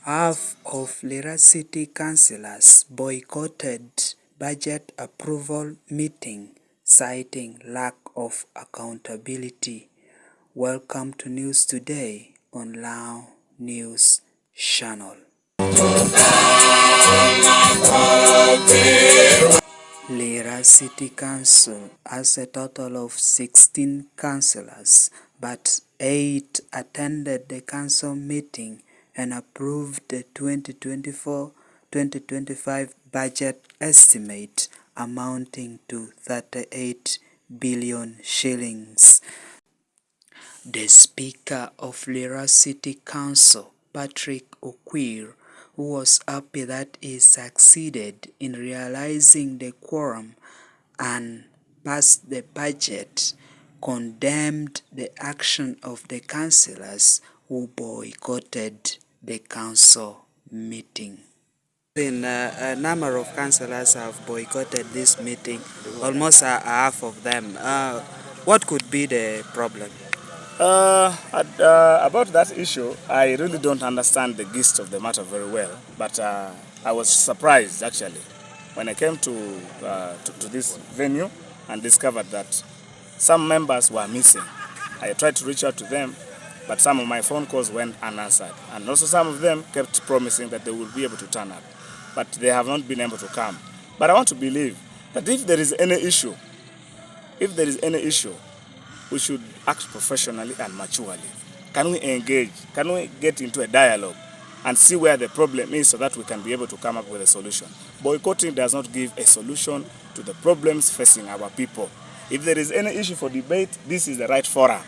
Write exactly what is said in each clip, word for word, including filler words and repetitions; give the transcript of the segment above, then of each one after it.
Half of Lira City councillors boycotted budget approval meeting, citing lack of accountability. Welcome to News Today on Lao News Channel. Lira City Council has a total of sixteen councillors, but eight attended the council meeting and approved the twenty twenty-four twenty twenty-five budget estimate amounting to thirty-eight billion shillings. The Speaker of Lira City Council, Patrick Okwir, who was happy that he succeeded in realizing the quorum and passed the budget, condemned the action of the councillors who boycotted the council meeting. Been, uh, a number of councillors have boycotted this meeting, almost a, a half of them. Uh, what could be the problem? Uh, at, uh, about that issue, I really don't understand the gist of the matter very well, but, uh, I was surprised actually when I came to, uh, to, to this venue and discovered that some members were missing. I tried to reach out to them, but some of my phone calls went unanswered. And also some of them kept promising that they will be able to turn up, but they have not been able to come. But I want to believe that if there is any issue, if there is any issue, we should act professionally and maturely. Can we engage? Can we get into a dialogue and see where the problem is so that we can be able to come up with a solution? Boycotting does not give a solution to the problems facing our people. If there is any issue for debate, this is the right forum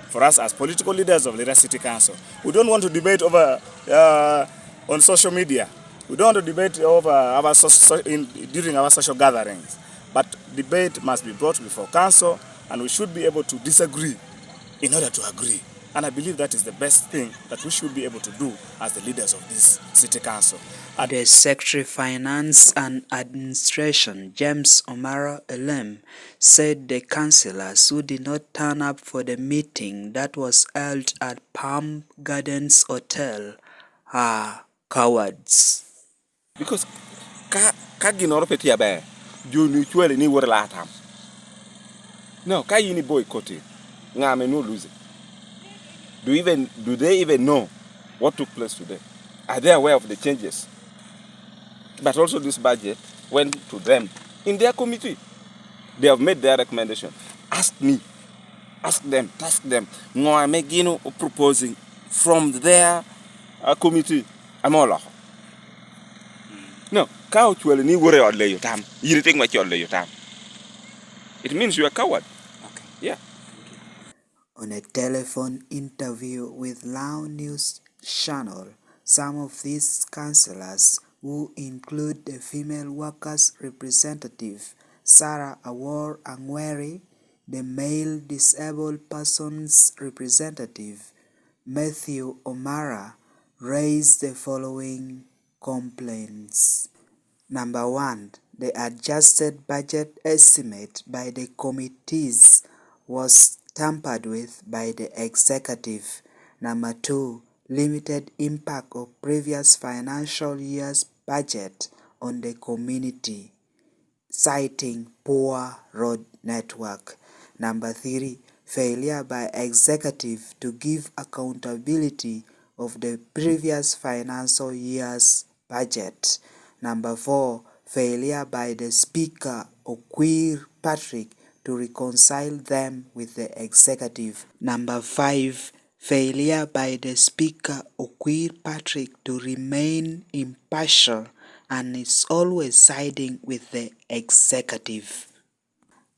for us as political leaders of Lira City Council. We don't want to debate over, uh, on social media. We don't want to debate over our so-, so-, in, during our social gatherings. But debate must be brought before council, and we should be able to disagree in order to agree. And I believe that is the best thing that we should be able to do as the leaders of this city council. And the Secretary Finance and Administration, James Omara Elem, said the councillors who did not turn up for the meeting that was held at Palm Gardens Hotel are cowards. Because ka, ka ginnoro pe tye aber, jo-ni ocwali ni iwot i laa tam. No, ka in i boycotting, ŋa ame nwoŋo lose? Do even, do they even know what took place today? Are they aware of the changes? But also this budget went to them in their committee. They have made their recommendation. Ask me, ask them, task them. Ŋo ame gin o proposing from their, uh, committee ame oloko? No, ka ocwali ni iwot i ot leyo tam, in itye ŋwec i ot leyo tam. It means you are coward. Okay. Yeah. On a telephone interview with Lao News Channel, some of these councillors, who include the female workers representative, Sarah Awor Angweri, the male disabled persons representative, Matthew Omara, raised the following complaints. Number one, the adjusted budget estimate by the committees was tampered with by the executive. Number two, limited impact of previous financial year's budget on the community, citing poor road network. Number three, failure by executive to give accountability of the previous financial year's budget. Number four, failure by the Speaker, Okwir Patrick, to reconcile them with the executive. Number five, failure by the Speaker, Okwir Patrick, to remain impartial and is always siding with the executive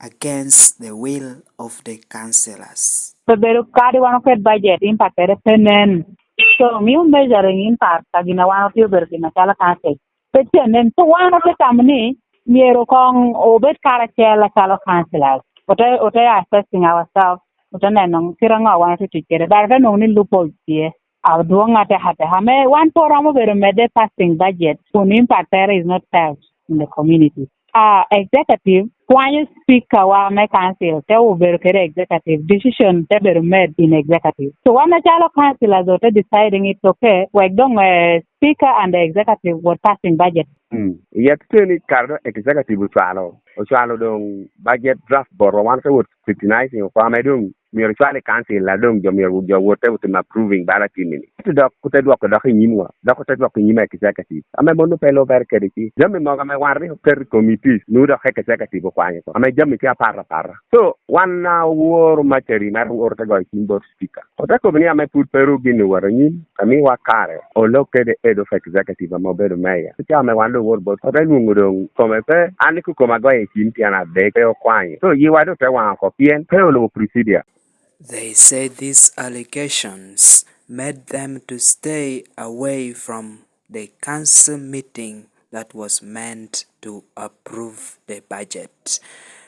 against the will of the councillors. Pe bedo kadi wan oket budget, impact ere pe nen. So, mio measuring impact a gin a wan otye obedo timo acalo council. Pe tye nen. So, wan otye tamo ni myero koŋ obed karacel acalo councillors. Ote, ote assessing ourselves, ote neno kit aŋo wan otye tic kede. But ote nwoŋo ni loopholes tye. Adwoŋ atek atek. Ame wan pe oromo bedo medde passing budget kun impact ere is not felt in the community. uh, executive kwanyo speaker wa me council, te obedo kede executive decision, te bedo made in executive. So wan acalo council as te deciding it, okay, wek dong, uh, speaker and the executive were passing budget. Mm. Yet teni kare do executive ocwalo, ocwalo dong budget draft botwa, wan te wot scrutinizing oko, ame dong myero cwal i council, a dong jo myero jo wot te otimo approving bala timini. Ento dok ote dwoko dok i nyimwa, dok ote dwoko i nyim executive, ame mon pe lubere kede ci. Jami mogo ame wan rik oketo i committees, nu dok executive okwanyo oko, ame jami tye apata apata. So, wan a oworo macari mere oworo te goyo cim bot speaker. Ote kobo ni ame pud pe ru gin owot anyim, amiwa kare, olok kede head of executive ame obedo mayor. Ca ame wan doŋ oworo bot, ote nwoŋo doŋ kome pe, an ikokoma agoyo i cim tyen adek pe okwanyo. So, yiwa doŋ te waŋ oko, pien pe olubo procedure. They say these allegations made them to stay away from the council meeting that was meant to approve the budget.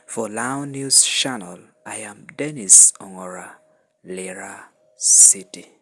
For Lao News Channel, I am Dennis Ongora, Lira City.